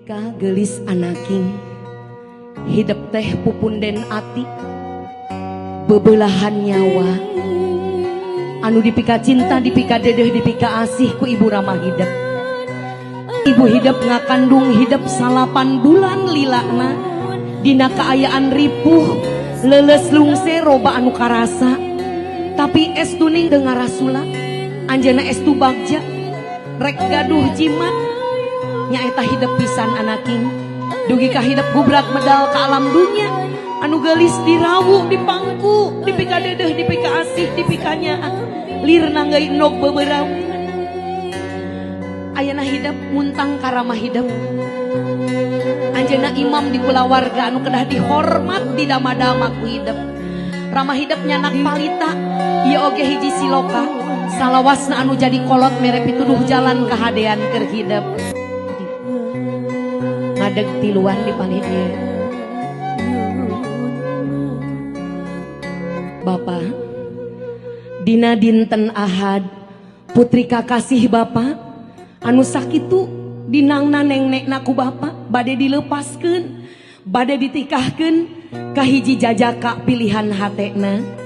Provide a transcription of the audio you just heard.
Ka gelis anaking hidep teh pupunden ati bebelahan nyawa anu dipika cinta dipika dedeh dipika asih ku ibu ramah hidep. Ibu hidep ngakandung hidep 8 bulan lilana dina kaayaan ripuh leuleus lungse roba anu karasa tapi estu ning teu ngarasula anjeunna estu bagja rek gaduh jimat nyaeta hidep pisan anaking dugi ka hidep gubrak medal ka alam dunya anu geulis dirawu dipangku dipika dedeh dipika asih dipikanya lir nanggai endog beberau ayana hidep muntang karamah hidep anjeunna imam di kulawarga anu kedah dihormat di dama-dama ku hidep ramah hidep nyanak palita ieu oge hiji siloka salawasna anu jadi kolot mere pituduh jalan kahadean keur hidep ngadeg tiluan di palih dieu. Bapa dina dinten Ahad putri kakasih Bapa anu sakitu dinangna nengnekna ku Bapa bade dilepaskeun bade ditikahkeun ka hiji jajaka pilihan hatena.